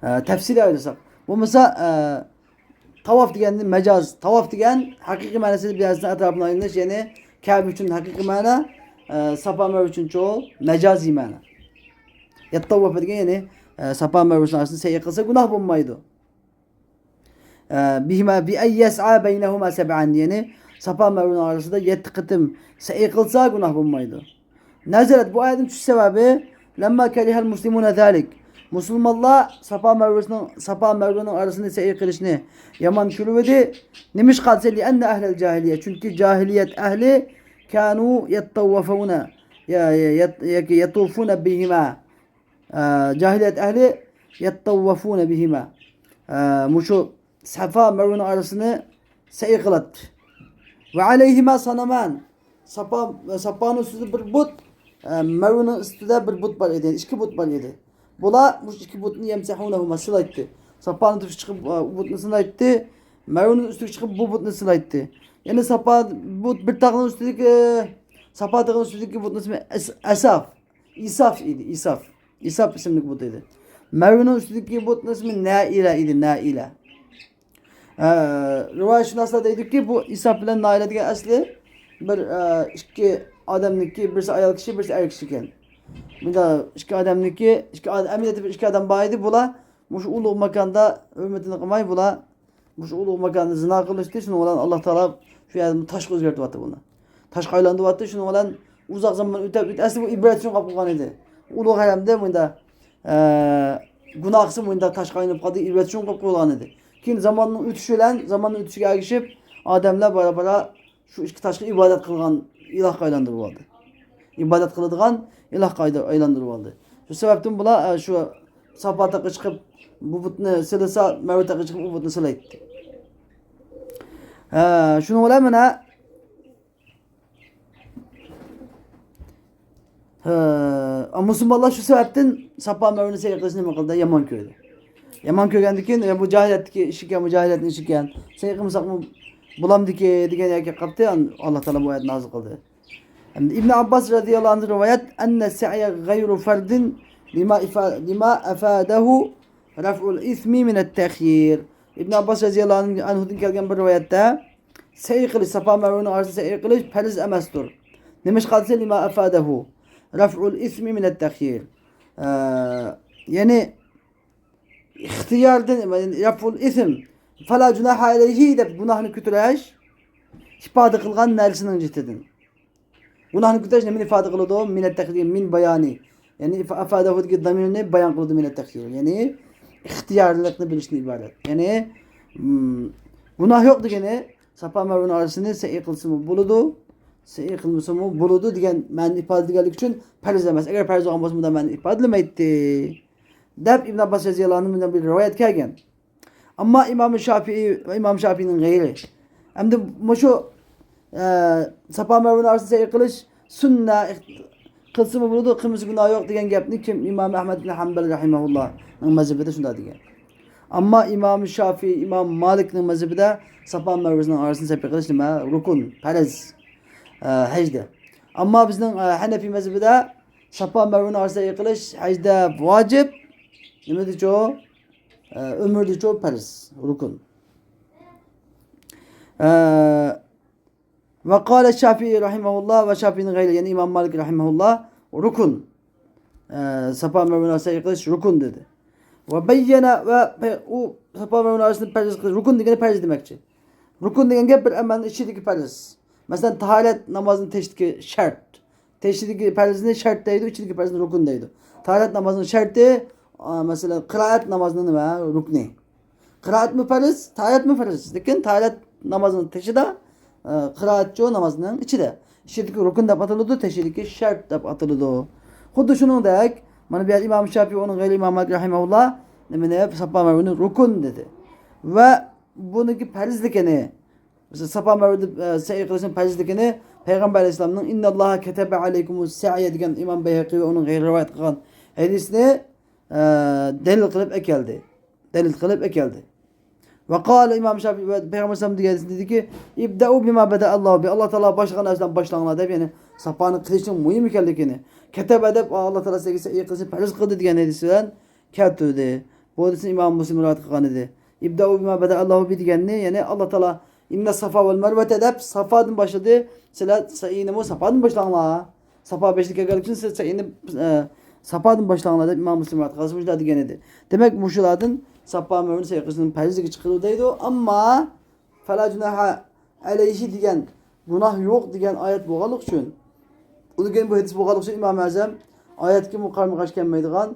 ئە، تەپسىلىي ئايرىساق. بولمىسا، ئە، تاۋاپ دېگەننى مەجاز، تاۋاپ دېگەن ھەقىقىي مەنىسىدە بىر نەرسىنىڭ ئەتراپىنى ئايلىنىش، يەنى كەبە ئۈچۈن ھەقىقىي مەنە، ئە، ساپا مەرۋە ئۈچۈنچۇ مەجازىي مەنە. يەتتەۋۋەفە دېگەن، يەنى، ئە، ساپا مەرۋىنىڭ ئارىسىدا سەي قىلسا گۇناھ بولمايدۇ. ئە، بىھىما بىئەن يەسئا بەينەھۇما سەبئەن، يەنى ساپا مەرۋىنىڭ ئارىسىدا يەتتە قېتىم سەي قىلسا گۇناھ بولمايدۇ. نەزەلەت، بۇ ئايەتنىڭ چۈشۈش سەۋەبى، لەمما كەرىھەل مۇسلىمۇنە زالىك، مۇسۇلمانلار ساپا مەرۋىسىنىڭ، ساپا مەرۋىنىڭ ئارىسىنى سەي قىلىشنى يامان كۆرۈۋىدى. نېمىشقا دېسە، لىئەننە ئەھلەل جاھىلىيە، چۈنكى جاھىلىيەت ئەھلى كانۇ يەتتەۋۋەفۇنە، يا، يا، يەت-، ياكى يەتۇفۇنە بىھىما. ئە، جاھىلىيەت ئەھلى يەتتەۋۋەفۇنە بىھىما. ئە، مۇشۇ ساپا مەرۋىنىڭ ئارىسىنى سەي قىلاتتى. ۋە ئەلەيھىما سانامان. ساپا، ساپانىڭ ئۈستىدە بىر بۇت، ئە، مەرۋىنىڭ ئۈستىدە بىر بۇت بار ئىدى. يەنى ئىككى بۇت بار ئىدى. بۇلار مۇشۇ ئىككى بۇتنى يەمسەھۇنەھۇما سىلايتتى. ساپانىڭ تۆشىگە چىقىپ، ئە، بۇتنى سىلايتتى. مەرۋىنىڭ ئۈستىگە چىقىپ بۇ بۇتنى سىلايتتى. يەنى ساپا بۇت بىر تاغنىڭ ئۈستىدىكى، ساپا تاغنىڭ ئۈستىدىكى بۇتنىڭ ئىسمى ئەس-، ئەساف. ئىساف ئىدى، ئىساف. ئىساف ئىسىملىك بۇت ئىدى. مەرۋىنىڭ ئۈستىدىكى بۇتنىڭ ئىسمى نەئىلە ئىدى، نەئىلە. ئە، رىۋايەتشۇناسلار دەيدۇكى، بۇ ئىساف بىلەن نائىلە دېگەن ئەسلى بىر، ئە، ئىككى ئادەمنىڭكى، بىرسى ئايال كىشى، بىرسى ئەر كىشى ئىكەن. بۇندا ئىككى ئادەمنىڭكى، ئىككى ئاد-، ئەمەلىيەتتە بىر ئىككى ئادەم بار ئىدى، بۇلار مۇشۇ ئۇلۇغ ماكاندا ھۆرمىتىنى قىلماي، بۇلار مۇشۇ ئۇلۇغ ماكاندا زىنا قىلىشتى، شۇنىڭ بىلەن ئاللا تائالا شۇ يەردىن تاشقا ئۆزگەرتىۋەتتى بۇنى. تاشقا ئايلاندۇرۇۋەتتى، شۇنىڭ بىلەن ئۇزاق زامان ئۆتۈپ، ئۆتۈپ، ئەسلى بۇ ئىبرەت ئۈچۈن قىلىپ قويغان ئىدى. ئۇلۇغ ھەرەمدە مۇنداق، ئە، گۇناھسى مۇنداق تاشقا ئايلىنىپ قالدى، ئىبرەت ئۈچۈن قىلىپ قويغان ئىدى. كېيىن زاماننىڭ ئۆتۈشى بىلەن، زاماننىڭ ئۆتۈشىگە ئەگىشىپ، ئادەملەر بارا-بارا شۇ ئىككى تاشقا ئىبادەت قىلغان ئىلاھقا ئايلاندۇرۇۋالدى. ئىبادەت قىلىدىغان ئىلاھقا ئايدا-، ئايلاندۇرۇۋالدى. شۇ سەۋەبتىن بۇلار، ئە، شۇ ساپا تاغقا چىقىپ بۇ بۇتنى سىلىسا، مەرۋە تاغقا چىقىپ ئۇ بۇتنى سىلايتتى. ئە، شۇنىڭ بىلەن مانا، ئە، مۇسۇلمانلار شۇ سەۋەبتىن ساپا مەرۋىنى سەي قىلىشنى نېمە قىلدى؟ يامان كۆردى. يامان كۆرگەندىن كېيىن، يا بۇ جاھىلىيەتتىكى ئىش ئىكەن، بۇ جاھىلىيەتنىڭ ئىشى ئىكەن، سەي قىلمىساقمۇ بولامدىكى دېگەن يەرگە قاپتى، ئاللا تائالا بۇ ئايەتنى نازىل قىلدى. ئىبن ئابباس رەزىياللاھۇ ئەنھۇدىن رىۋايەت، ئەننە سەئيە غەيرۇ فەردىن لىما ئىفا-، لىما ئەفادەھۇ رەفئۇل ئىسمى مىنەت تەخيىر. ئىبن ئابباس رەزىياللاھۇ ئەنھۇدىن كەلگەن بىر رىۋايەتتە، سەي قىلىش، ساپا مەرۋىنىڭ ئارىسىدا سەي قىلىش پەرز ئەمەستۇر. نېمىشقا دېسە، لىما ئەفادەھۇ رەفئۇل ئىسمى مىنەت تەخيىر. ئە، يەنى ئىختىياردىن، رەفئۇل ئىسم، فەلا جۇناھە ئەلەيھى دەپ گۇناھنى كۆتۈرۈش ئىپادە قىلغان نەرسىنىڭ جېھىتىدىن. گۇناھنى كۆتۈرۈش نېمىنى ئىپادە قىلىدۇ؟ مىنەت تەخيىر، مىن بايانى. يەنى ئەفادەھۇدىكى دامىرنى بايان قىلىدۇ، مىنەت تەخيىر. يەنى ئىختىيارلىقنى بىلىشتىن ئىبارەت. يەنى، مم، گۇناھ يوق دېگىنى، ساپا مەرۋىنىڭ ئارىسىنى سەي قىلسىمۇ بولىدۇ، سەي قىلمىسىمۇ بولىدۇ دېگەن مەنىنى ئىپادىلىگەنلىكى ئۈچۈن پەرز ئەمەس. ئەگەر پەرز بولغان بولسا، بۇنداق مەنىنى ئىپادىلىمەيتتى، دەپ ئىبن ئابباس رەزىياللاھۇ ئەنھۇدىن بىر رىۋايەت كەلگەن. ئەمما ئىمام شافىئى ۋە ئىمام شافىئىنىڭ غەيرى. ئەمدى مۇشۇ، ئە، ساپا مەرۋىنىڭ ئارىسىدا سەي قىلىش سۈننە، قىلسىمۇ بولىدۇ، قىلمىسا گۇناھ يوق دېگەن گەپنى كىم؟ ئىمام ئەھمەد ئىبن ھەمبەل رەھىمەھۇللاھنىڭ مەزھىپىدە شۇنداق دېگەن. ئەمما ئىمام شافىئى، ئىمام مالىكنىڭ مەزھىپىدە ساپا مەرۋىنىڭ ئارىسىدا سەي قىلىش نېمە؟ رۇكۇن، پەرز، ئە، ھەجدە. ئەمما بىزنىڭ، ئە، ھەنەفىي مەزھىپىدە ساپا مەرۋىنىڭ ئارىسىدا سەي قىلىش ھەجدە ۋاجىپ، نېمىدىچۇ؟ ئە، ئۆمۈردىچۇ پەرز، رۇكۇن. ئە، ۋە قالە شافىئى رەھىمەھۇللاھ ۋە شافىئىنىڭ غەيرى، يەنى ئىمام مالىك رەھىمەھۇللاھ، رۇكۇن. ئە، ساپا مەرۋىنى سەي قىلىش رۇكۇن دېدى. ۋە بەييەنە ۋە پە-، ئۇ ساپا مەرۋىنى پەرز قىلىش، رۇكۇن دېگەنى پەرز دېمەكچى. رۇكۇن دېگەن گەپ بىر ئەمەلنىڭ ئىچىدىكى پەرز. مەسىلەن، تاھارەت نامازنىڭ تېشىدىكى شەرت. تېشىدىكى پەرزنى شەرت دەيدۇ، ئىچىدىكى پەرزنى رۇكۇن دەيدۇ. تاھارەت نامازنىڭ شەرتى، ئا، مەسىلەن، قىرائەت نامازنىڭ نېمە؟ رۇكنى. قىرائەتمۇ پەرز، تاھارەتمۇ پەرز. لېكىن تاھارەت نامازنىڭ تېشىدا، ئا، قىرائەتچۇ نامازنىڭ ئىچىدە. ئىچىدىكى رۇكۇن دەپ ئاتىلىدۇ، تېشىدىكى شەرت دەپ ئاتىلىدۇ. خۇددى شۇنىڭدەك، مانا بۇ يەردە ئىمام شافىي، ئۇنىڭ غەيرى ئىمام مالىك رەھىمەھۇللا نېمىنى، ساپا مەرۋىنى رۇكۇن دېدى. ۋە بۇنىڭكى پەرزلىكىنى، مەسىلەن، ساپا مەرۋىدە، ئە، سەي قىلىشنىڭ پەرزلىكىنى پەيغەمبەر ئەلەيھىسسالامنىڭ «ئىنناللاھا كەتەبە ئەلەيكۇمۇس سەئيە» دېگەن ئىمام بەيھەقى ۋە ئۇنىڭ غەيرى رىۋايەت قىلغان ھەدىسىنى، ئە، دەلىل قىلىپ ئەكەلدى. دەلىل قىلىپ ئەكەلدى. ۋە قالە ئىمام شافىي ۋە پەيغەمبەر ئەلەيھىسسالام دېگەن ھەدىسىدىكى، «ئىبدەئۇ بىما بەدەئەللاھۇ بى»، ئاللا تائالا باشلىغان نەرسىدىن باشلاڭلار دەپ، يەنى ساپانى قىلىشنىڭ مۇھىم ئىكەنلىكىنى، كەتەبە دەپ ئاللا تائالا سىزگە سەي قىلىشنى پەرز قىلدى دېگەن ھەدىسى بىلەن كەلتۈردى. بۇ ھەدىسنى ئىمام مۇسلىم رىۋايەت قىلغان ئىدى. «ئىبدەئۇ بىما بەدەئەللاھۇ بى» دېگەننى، يەنى ئاللا تائالا «ئىننەس سافا ۋەل مەرۋەتە» دەپ سافادىن باشلىدى. سىلەر سەينىمۇ سافادىن باشلاڭلار. سافا بېشىغا كەلگەنلىك ئۈچۈن سىز سەينى، ئە، سافادىن باشلاڭلار دەپ ئىمام مۇسلىم رىۋايەت قىلغان، مۇشۇنداق دېگەن ئىدى. دېمەك، مۇشۇلاردىن سافا مەرۋىنى سەي قىلىشنىڭ پەرزلىكى چىقىدۇ دەيدۇ. ئەمما «فەلا جۇناھا ئەلەيھى» دېگەن، گۇناھ يوق دېگەن ئايەت بولغانلىقى ئۈچۈن، ئۇنىڭ كېيىن بۇ ھەدىس بولغانلىقى ئۈچۈن ئىمام ئەزەم ئايەتكىمۇ قارىمۇ قارشى كەلمەيدىغان،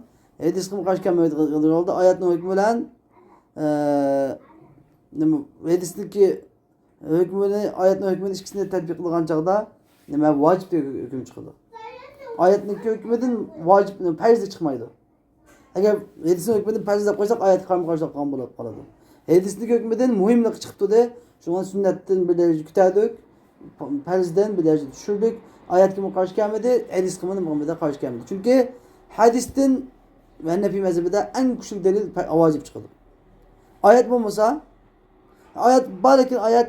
ھەدىسكىمۇ قارشى كەلمەيدىغان يولدا ئايەتنىڭ ھۆكمى بىلەن، ئە، نېمە، ھەدىسنىڭكى ھۆكمىنى، ئايەتنىڭ ھۆكمىنى ئىككىسىنى تەتبىق قىلغان چاغدا نېمە، ۋاجىپ دېگەن ھۆكۈم چىقىدۇ. ئايەتنىڭكى ھۆكمىدىن ۋاجىپ، پەرزلىك چىقمايدۇ. ئەگەر ھەدىسنىڭ ھۆكمىدىن پەرز دەپ قويساق، ئايەتكە قارىمۇ قارشى بولغان بولۇپ قالىدۇ. ھەدىسنىڭ ھۆكمىدىن مۇھىملىقى چىقىپ تۇردى. شۇڭا سۈننەتتىن بىر دەرىجە كۆتەردۇك، پەرزدىن بىر دەرىجە چۈشۈردۇك. ئايەتكىمۇ قارشى كەلمىدى، ھەدىسكىمۇ نېمە قىلمىدى، قارشى كەلمىدى. چۈنكى ھەدىستىن ھەنەفىي مەزھىپىدە ئەڭ كۈچلۈك دەلىل پە-، ۋاجىپ چىقىدۇ. ئايەت بولمىسا، ئايەت بار، لېكىن ئايەت،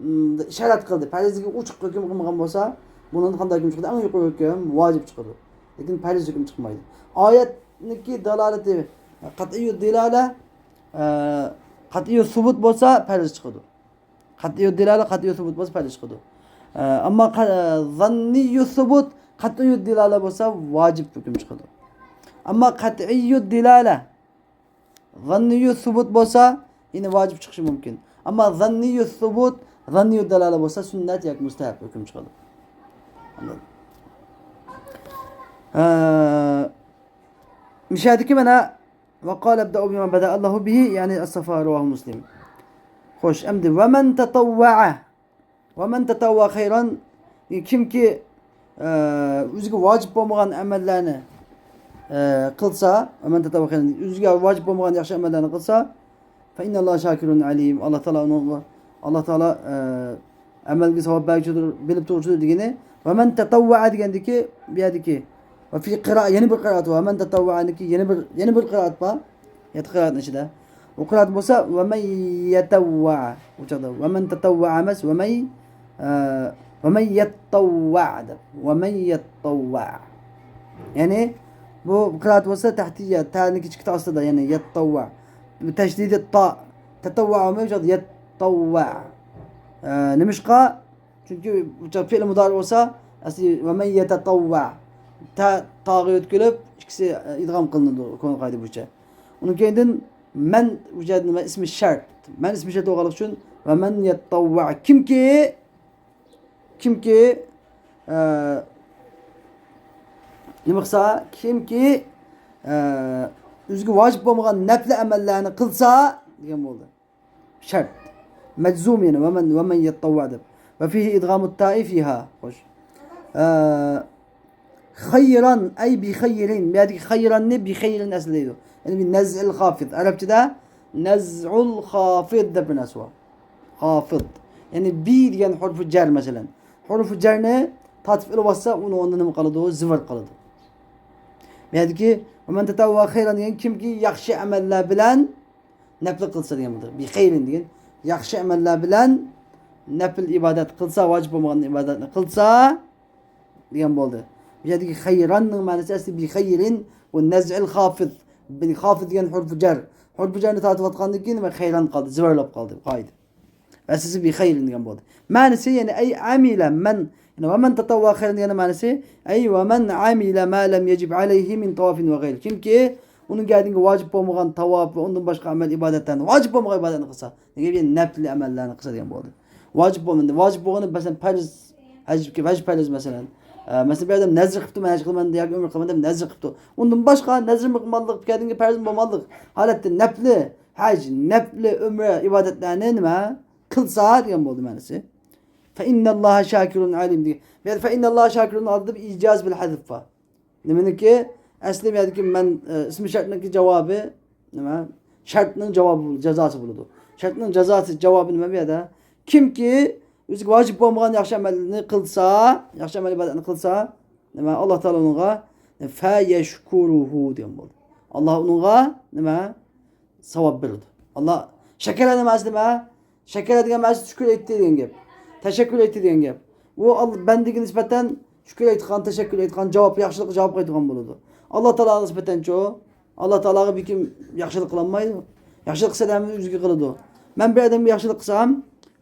م، ئىشارەت قىلدى. پەرزلىككە ئوچۇق ھۆكۈم قىلمىغان بولسا، بۇنىڭدا قانداق ھۆكۈم چىقىدۇ؟ ئەڭ يۇقىرى ھۆكۈم ۋاجىپ چىقىدۇ. لېكىن پەرز ھۆكۈم چىقمايدۇ. ئايەتنىڭكى دالالىتى قەتئىيۇ دىلالە، ئە، قەتئىيۇ سۇبۇت بولسا پەرز چىقىدۇ. قەتئىيۇ دىلالە، قەتئىيۇ سۇبۇت بولسا پەرز چىقىدۇ. ئە، ئەمما قە-، ئە، زاننىيۇ سۇبۇت، قەتئىيۇ دىلالە بولسا ۋاجىپ ھۆكۈم چىقىدۇ. ئەمما قەتئىيۇ دىلالە، زاننىيۇ سۇبۇت بولسا، يەنە ۋاجىپ چىقىشى مۇمكىن. ئەمما زاننىيۇ سۇبۇت، زاننىيۇ دالالە بولسا سۈننەت ياكى مۇستەھەب ھۆكۈم چىقىدۇ. ئاندىن، ئە، مۇشۇ يەردىكى مانا، «ۋە قالە ئىبدەئۇ بىما بەدەئەللاھۇ بىھى»، يەنى ئەس-سافا، رەۋاھۇ مۇسلىم. خوش، ئەمدى «ۋە مەن تەتەۋۋەئە». «ۋە مەن تەتەۋۋەئە خەيرەن»، كىمكى، ئە، ئۆزىگە ۋاجىپ بولمىغان ئەمەللەرنى، ئە، قىلسا، «ۋە مەن تەتەۋۋەئە خەيرەن»، ئۆزىگە ۋاجىپ بولمىغان ياخشى ئەمەللەرنى قىلسا، «فەئىننەللاھە شاكىرۇن ئەلىم»، ئاللا تائالا ئۇنىڭغا، ئاللا تائالا، ئە، ئەمەلگە ساۋاب بەرگۈچىدۇر، بىلىپ تۇرغۇچىدۇر دېگىنى. «ۋە مەن تەتەۋۋەئە» دېگەندىكى، بۇ يەردىكى، ۋە فى قىرائە، يەنە بىر قىرائەت، «ۋە مەن تەتەۋۋەئە»نىڭكى يەنە بىر، يەنە بىر قىرائەت بار. يەتتە قىرائەتنىڭ ئىچىدە. ئۇ قىرائەت بولسا، «ۋە مەن يەتەۋۋەئە». ئۇ چاغدا، «ۋە مەن تەتەۋۋەئە» ئەمەس، «ۋە مەن، ئە، ۋە مەن يەتتەۋۋەئە» دەپ. «ۋە مەن يەتتەۋۋەئە». يەنى، بۇ قىرائەت بولسا، تەھتىيە، تەنىڭ كىچىك تا ئاستىدا، يەنى يەتتەۋۋەئە. تەشدىدى تا، تەتەۋۋەئە بولماي، ئۇ چاغدا يەتتەۋۋەئە. ئە، نېمىشقا؟ چۈنكى بۇ چاغ پېئىل مۇدارى بولسا، ئەسلى «ۋە مەن يەتەتەۋۋە». تە تاغا يۆتكىلىپ، ئىككىسى، ئە، ئىدغام قىلىنىدۇ، كونا قائىدە بويىچە. ئۇنىڭ كەينىدىن «مەن» بۇ جەھەتتىن «مەن» ئىسمى شەرت. «مەن» ئىسمى شەرت بولغانلىقى ئۈچۈن «ۋە مەن يەتەتەۋۋە». كىمكى، كىمكى، ئە، نېمە قىلسا، كىمكى، ئە، ئۆزىگە ۋاجىپ بولمىغان نەپلى ئەمەللەرنى قىلسا دېگەن بولدى. شەرت. مەجزۇم يەنە، ۋە مەن، ۋە مەن يەتتەۋۋە دەپ. ۋە فىھى ئىدغامۇت تائى فىھا. خوش. ئە، خەيران، ئەي بىخەيرىن. بۇ يەردىكى خەيراننى بىخەيرىن ئەسلى دەيدۇ. يەنى بى نەزئىل خافىد. ئەرەبچىدە نەزئۇل خافىد دەپ بىر نەرسە بار. خافىد. يەنى بى دېگەن ھۇرۇفى جەر مەسىلەن. ھۇرۇفى جەرنى تارتىپ ئېلىۋاتسا، ئۇنىڭ ئورنىدا نېمە قالىدۇ؟ زىۋىر قالىدۇ. بۇ يەردىكى ۋە مەن تەتەۋۋە خەيران دېگەن كىمكى ياخشى ئەمەللەر بىلەن نەپلى قىلسا دېگەن بولىدۇ. بىخەيرىن دېگەن ياخشى ئەمەللەر بىلەن نەپل ئىبادەت قىلسا، ۋاجىپ بولمىغان ئىبادەتنى قىلسا دېگەن بولدى. بۇ يەردىكى خەيراننىڭ مەنىسى ئەسلى بىخەيرىن، بۇ نەزئىل خافىد. بىل خافىد دېگەن ھۇرۇفى جەر. ھۇرۇپى جەرنى تارتىۋاتقاندىن كېيىن نېمە، خەيران قالدى، زىۋىرلاپ قالدى قائىدە. ئەسلىسى بىخەيرىن دېگەن بولدى. مەنىسى يەنى ئەي ئەمىلە مەن، يەنى ۋەمەن تەتەۋۋە خەيرەن دېگەن مەنىسى، ئەي ۋەمەن ئەمىلە مە لەم يەجىب ئەلەيھى مىن تەۋافىن ۋە غەيرى. كىمكى ئۇنىڭ گەردىنىگە ۋاجىپ بولمىغان تاۋاپ ۋە ئۇندىن باشقا ئەمەل ئىبادەتلەرنى، ۋاجىپ بولمىغان ئىبادەتنى قىلسا، نېمە، نەپلى ئەمەللەرنى قىلسا دېگەن بولدى. ۋاجىپ بولمىدى. ۋاجىپ بولغىنى، مەسىلەن، پەرز، ھەج، ھەج پەرز، مەسىلەن. ئە، مەسىلەن، بىر ئادەم نەزر قىپتۇ، مەن ھەج قىلىمەن ياكى ئۆمرە قىلىمەن دەپ نەزر قىپتۇ. ئۇندىن باشقا نەزرمۇ قىلمانلىق، بىر ئادەمگە پەرزمۇ بولمانلىق ھالەتتە نەپلى ھەج، نەپلى ئۆمرە ئىبادەتلەرنى نېمە قىلسا دېگەن بولدى مەنىسى. فە ئىننەللاھە شاكىرۇن ئەلىم دېگەن. بۇ يەردە فە ئىننەللاھە شاكىرۇن ئالدىدا بىر ئىجاز بىل ھەزف بار. نېمىنىڭكى؟ ئەسلى بۇ يەردىكى مەن، ئە، ئىسمى شەرتنىڭكى جاۋابى نېمە؟ شەرتنىڭ جاۋابى، جازاسى بولىدۇ. شەرتنىڭ جازاسى، جاۋابى نېمە بۇ يەردە؟ كىمكى ئۆزىگە ۋاجىپ بولمىغان ياخشى ئەمەلنى قىلسا، ياخشى ئەمەل ئىبادەتنى قىلسا، نېمە، ئاللا تائالا ئۇنىڭغا فە يەشكۇرۇھۇ دېگەن بولدى. ئاللا ئۇنىڭغا نېمە؟ ساۋاب بېرىدۇ. ئاللا، شەكەر نېمە ئەسلى نېمە؟ شەكەر دېگەن مەنىسى شۈكۈر ئېيتتى دېگەن گەپ. تەشەككۈر ئېيتتى دېگەن گەپ. ئۇ ئال-، بەندىگە نىسبەتەن شۈكۈر ئېيتقان، تەشەككۈر ئېيتقان، جاۋاب، ياخشىلىققا جاۋاب قايتۇرغان بولىدۇ. ئاللا تائالاغا نىسبەتەنچۇ؟ ئاللا تائالاغا بىر كىم ياخشىلىق قىلالمايدۇ. ياخشىلىق قىلسا ھەممە ئۆزىگە قىلىدۇ. مەن بىر ئادەمگە ياخشىلىق قىلسام،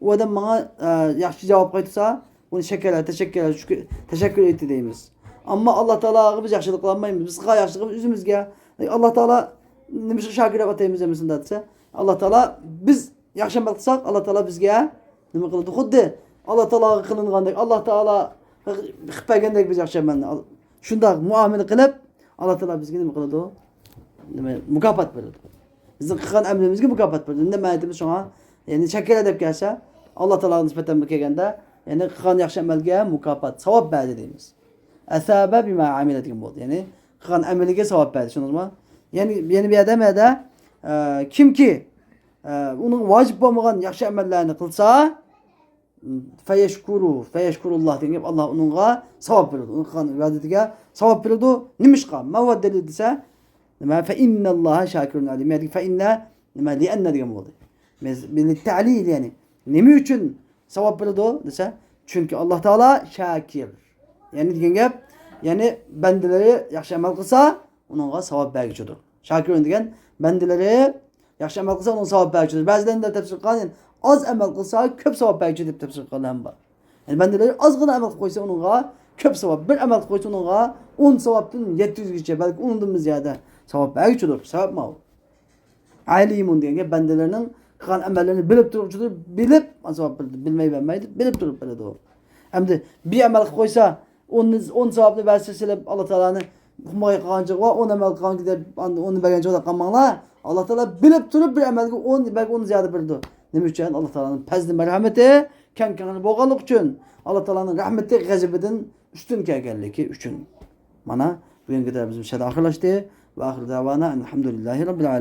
ئۇ ئادەم ماڭا، ئە، ياخشى جاۋاب قايتۇرسا، ئۇنى شەكەرلەر، تەشەككۈرلەر، شۈكۈر، تەشەككۈر ئېيتتى دەيمىز. ئەمما ئاللا تائالاغا بىز ياخشىلىق قىلالمايمىز. بىز قىلغان ياخشىلىقىمىز ئۆزىمىزگە. ئەي، ئاللا تائالا نېمىشقا شاكىر دەپ ئاتايمىز ھەممىسىنى دېسە، ئاللا تائالا، بىز ياخشى ئەمەل قىلساق، ئاللا تائالا بىزگە نېمە قىلىدۇ؟ خۇددى ئاللا تائالاغا قىلىنغاندەك، ئاللا تائالا قىلىپ بەرگەندەك بىز ياخشى ئەمەلنى ئال-، شۇنداق مۇئامىلە قىلىپ، ئاللا تائالا بىزگە نېمە قىلىدۇ؟ نېمە، مۇكاپات بېرىدۇ. بىزنىڭ قىلغان ئەمىلىمىزگە مۇكاپات بېرىدۇ. نېمە ئېيتىمىز شۇڭا؟ يەنى شەكىللەر دەپ كەلسە، ئاللا تائالاغا نىسبەتەن كەلگەندە، يەنى قىلغان ياخشى ئەمەلگە مۇكاپات، ساۋاب بەردى دەيمىز. ئەسابە بىما ئەمىلە دېگەن بولدى. يەنى قىلغان ئەمىلىگە ساۋاب بەردى. چۈشەندىڭىزمۇ؟ يەنى، يەنى بۇ يەردە، بۇ يەردە، ئە، كىمكى، ئە، ئۇنىڭ ۋاجىپ بولمىغان ياخشى ئەمەللەرنى قىلسا، فەيەشكۇرۇ، فەيەشكۇرۇللاھ دېگەن گەپ، ئاللا ئۇنىڭغا ساۋاب بېرىدۇ. ئۇنىڭ قىلغان ئىبادىتىگە ساۋاب بېرىدۇ. نېمىشقا؟ ما ھۇۋە دەلىل دېسە، نېمە؟ فەئىننەللاھە شاكىرۇن ئەلىم. يەردىكى فەئىننە نېمە؟ لىئەننە دېگەن بولدى. لىتەلىل، يەنى نېمە ئۈچۈن ساۋاب بېرىدۇ دېسە، چۈنكى ئاللا تائالا شاكىر. يەنى دېگەن گەپ، يەنى بەندىلىرى ياخشى ئەمەل قىلسا، ئۇنىڭغا ساۋاب بەرگۈچىدۇر. شاكىرۇن دېگەن بەندىلىرى ياخشى ئەمەل قىلسا، ئۇنىڭغا ساۋاب بەرگۈچىدۇر. بەزىلەرنىڭ تەپسىر قىلغان، يەنى ئاز ئەمەل قىلسا، كۆپ ساۋاب بەرگۈچى دەپ تەپسىر قىلغانلار ھەم بار. يەنى بەندىلىرى ئازغىنا ئەمەل قىلىپ قويسا، ئۇنىڭغا كۆپ ساۋاب، بىر ئەمەل قىلىپ قويسا، ئۇنىڭغا ئون ساۋابتىن يەتتە يۈزگىچە، بەلكى ئۇنىڭدىنمۇ زىيادە ساۋاب بەرگۈچىدۇر. سەۋەب ماۋۇ. ئەلىمۇن دېگەن گەپ بەندىلەرنىڭ قىلغان ئەمەللىرىنى بىلىپ تۇرغۇچىدۇر، بىلىپ ساۋاب بېرىدۇ، بىلمەي بەرمەيدۇ، بىلىپ تۇرۇپ بېرىدۇ. ئەمدى بىر ئەمەل قىلىپ قويسا، ئون، ئون ساۋابنى بەرسە سېلىپ، ئاللا تائالانى ئۇقمىغاي قىلغانچىغا، ئون ئەمەل قىلغانكى دەپ، ئاندىن ئوننى بەرگەنچىغا قالماڭلار. ئاللا تائالا بىلىپ تۇرۇپ بىر ئەمەلگە ئون، بەلكى ئون زىيادە بېرىدۇ. نېمە ئۈچۈن؟ ئاللا تائالانىڭ پەزلى، مەرھەمىتى كەڭ كۆڭۈل بولغانلىقى ئۈچۈن. ئاللا تائالانىڭ رەھمىتى غەزىپىدىن ئۈستۈن كەلگەنلىكى ئۈچۈن. مانا، بۈگۈنكى دەرسىمىز مۇشۇ يەردە ئاخىرلاشتى. ۋە ئاخىر دەۋانا ئەلھەمدۇلىللاھى رەببىل ئالەمىن.